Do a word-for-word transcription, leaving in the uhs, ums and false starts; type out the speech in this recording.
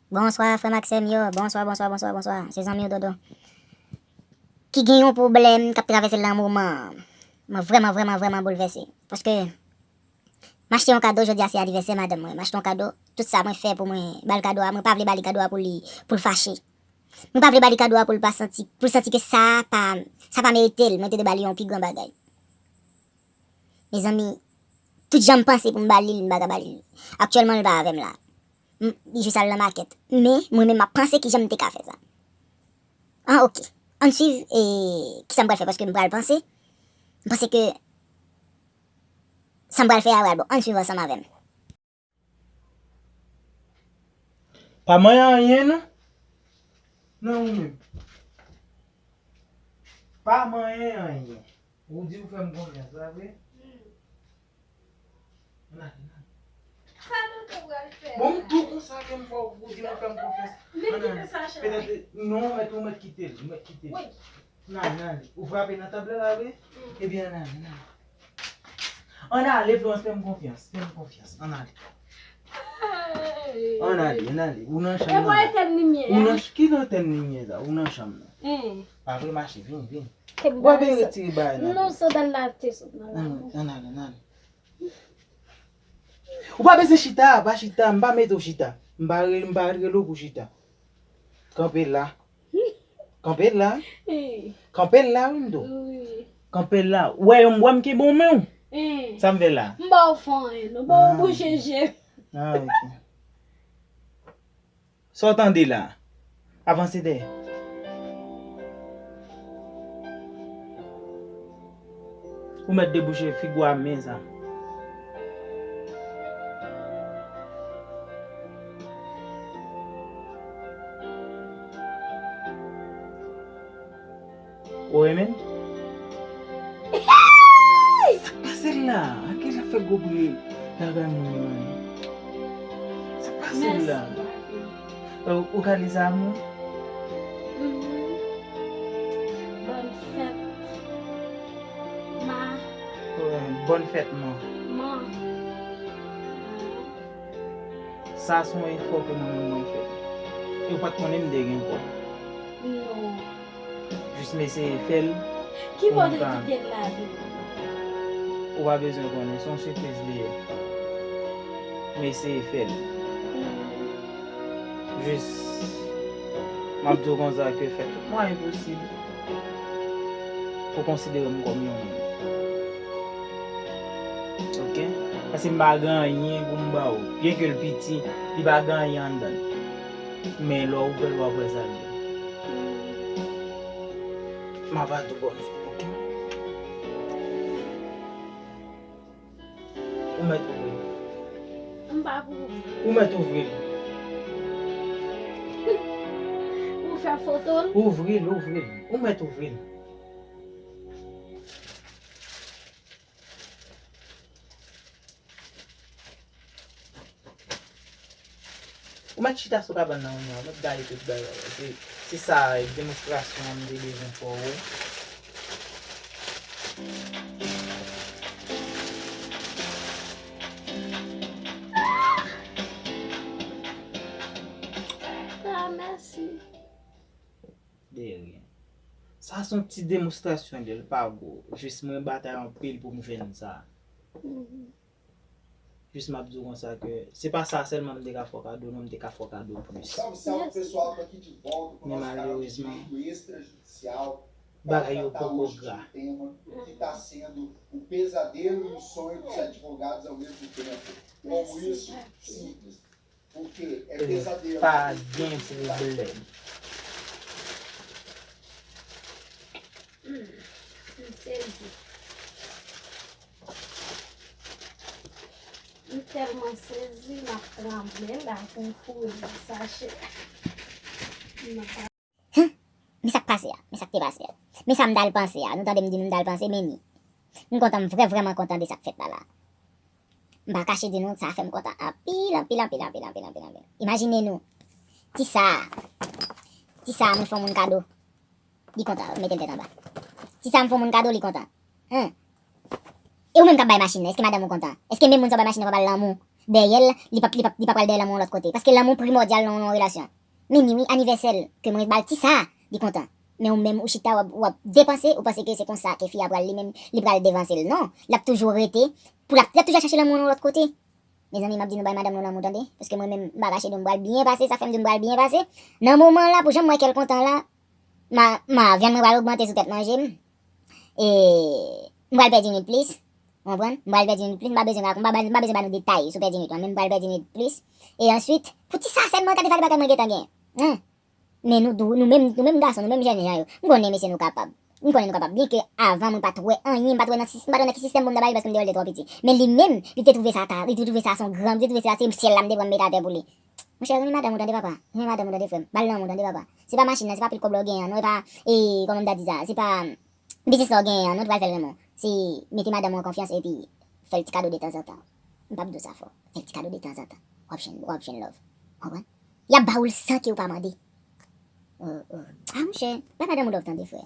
Bonswa, frè m ak sè m yo. Bonswa, bonswa, bonswa, bonswa. Se zanmi w Dodo. Ki gen yon pwoblèm k ap travèse l nan moman an. Mwen vrèman, vrèman, vrèman boulvèse. Paske m achte yon kado, jodi a se anivèsè madanm mwen. M achte yon kado, tout sa mwen fè pou mwen ba l kado a. Mwen pa vle ba li kado a pou li, pou l fache. Mwen pa vle ba li kado a pou l pa santi, pou l santi ke sa pa, sa pa merite l. Mwen te dwe ba li yon pi gran bagay. Mezanmi, tout jan m panse pou m ba li l, m pa ka ba li l. Aktyèlman, l pa avè m la. M, li jis al nan makèt. Men, mwen menm, m ap panse kijan m te ka fè sa. An, oke. Ann swiv, e, kisa m pral fè, paske m pral panse. M panse ke sa m pral fè a pral bon. Ann swiv ansanm avè m. Pa manyen anyen, non. Non, ou menm. Pa manyen anyen. Ou di ou fè m konfyans, la vre? Ann ale, ann ale. Sa nou te pral fè? Bon, m tou konsa ke m fè ou di m ou fè m konfyans. Men kite sa, Cheri. Petèt, non, mèt, ou mèt kite l, ou mèt kite l. Wi. Ann ale, ann ale. Ou frape nan tab la, la vre? Mm. Ebyen, ann ale, ann ale. Ann ale, Florence, fè m konfyans, fè m konfyans. Ann ale. Ann ale, ann ale. Ou nan chanm nan. E bò etèn limyè a. Ou nan ch-, ki nan etèn limyè sa? Ou nan chanm nan. Mm. Pa vre, mache, vini, vini. Ou pa vin retire bagay nan. Non, sandal la te sot nan la. Ann ale, ann ale. Ou pa bezwen chita, pa chita, m pa mete w chita. M pa re-, m pa rele w pou chita. Kanpe la. Kanpe la. Kanpe la, wi, m di w. Wi. Kanpe la. Ou wè, m wè m kenbe w men w. Sa m fè la? M ba w fè anyen, non. Bon, ou bouche je. Ah, ok. Sa w tande la? Avanse dèyè. Ou mèt debouche figi w a men sa. Ou renmen l? Sa k pase la? Anke l ap fè gwo bri lakay moun yo menm. Sa k pase la? Mèsi, papi. Ou, ou ka li sa, amou? Mhm. Bòn fèt, ma. Wi, bòn fèt, man. Man. Sa se yon efò ke mwen menm mwen fè. E ou pa t konnen m te gen kò. Non. Jis m eseye fè l. Ki bò w te kite l la tou? Ou pa bezwen konnen, se yon sipriz li ye. M eseye fè l. Mm. Jis, m ap di w konsa ke fè tout mwayen posib pou konsidere m kòm yon moun. Ok? Paske m pa gen anyen pou m ba w. Byenke l piti, li pa gen anyen anndan l. Men lè w ouvè l, w ap wè sa l ye. M ap ba w tout bòn fè, ok? Ou mèt ouvri l. M pa pou ouvri. Ou mèt ouvri l. Ou fè foto l? Ouvri l, ouvri l. Ou mèt ouvri l. Ou mèt chita sou kabann nan, ou mèt gade tout bagay. Se, se sa, demonstrasyon an m te bezwen fè w. Ah, mèsi. De rien. Sa se yon ti demonstrasyon, li pa gwo. Jis mwen batay anpil pou m jwenn sa. Mhm. Jis m ap di w konsa ke se pa sa sèlman m te ka fè w kado, non, m te ka fè w kado plis. Men malerezman, bagay yo poko gra. Pa gen pwoblèm. Hmm, m sezi. M tèlman sezi, m ap tranble la pou m fouye sachè. M ap Hen! Men sa k pase a, men sa k te pase a. Men sa m t al panse a, nou tande m di nou m t al panse, men ni. M kontan, m vrè, vrèman kontan de sa k fèt la la. M pa kache di nou, sa fè m kontan anpil, anpil, anpil. Imajine nou, ti sa a, ti sa a mwen fè yon moun kado, li kontan, mete l tèt anba. Ti sa a m fè yon moun kado, li kontan. Hen! E ou menm k ap bay machin nan, èske madanm ou kontan? Èske menm moun sa w bay machin nan pa ba l lanmou? dèyè l, li p ap, li p ap, li p ap pral dèyè lanmou yon lòt kote. Paske lanmou primòdyal nan yon relasyon. Men ni wi, anivèsè l, ke mwen ba l ti sa, li kontan. Men ou menm, ou chita, w ap, w ap depanse, ou panse ke se konsa ke fi a pral li menm, li pral devanse l. Non, l ap toujou rete, pou l ap, l ap toujou ap chache lanmou nan yon lòt kote. Mezanmi, m ap di nou bay madanm nou lanmou, tande. Paske mwen menm, m pa kache nou, m pral byen pase, sa fè m di nou m pral byen pase. Nan moman la, pou jan m wè kè l kontan la, ma, ma, vyann mwen pral ogmante sou tèt manje m. E m pral pèdi nwit plis. Ou konprann? M pral pèdi nwit plis, m pa bezwen, m pa, m pa bezwen ba nou detay sou pèdi nwit lan, men m pral pèdi nwit plis. E answit, pou ti sa sèlman, gade valè bagay mwen gentan gen. Hein? Men nou dou, nou menm, nou menm gason, nou menm jèn jan yo. M konnen mesye nou kapab. M konnen nou kapab. Byenke avan mwen pa t wè anyen, m pa t wè nan sis-, m pa t wè nan ki sistèm pou m ta ba li paske m te wè l te twò piti. Men li menm, li te twouve sa ta, li te twouve sa se yon gran, li te twouve sa se syèl la m te pran m mete atè pou li. Monchè, renmen madanm ou tande papa. Renmen madanm ou tande frè m. Ba l lanmou tande papa. Se pa machin nan, se pa pil kòb la w genyen an, non, e pa, e, kòman m ta di sa, se pa biznis la w genyen an, non, ki pral fè l renmen w. Se mete madanm ou an konfyans epi fè l ti kado detanzantan. M p ap di w sa fò. Fè l ti kado detanzantan. W ap jwenn, w ap jwenn love. Konprann? Y ap ba ou l san ke ou pa mande. Oh, oh. Ah, monchè, bay madanm ou love tande, frè.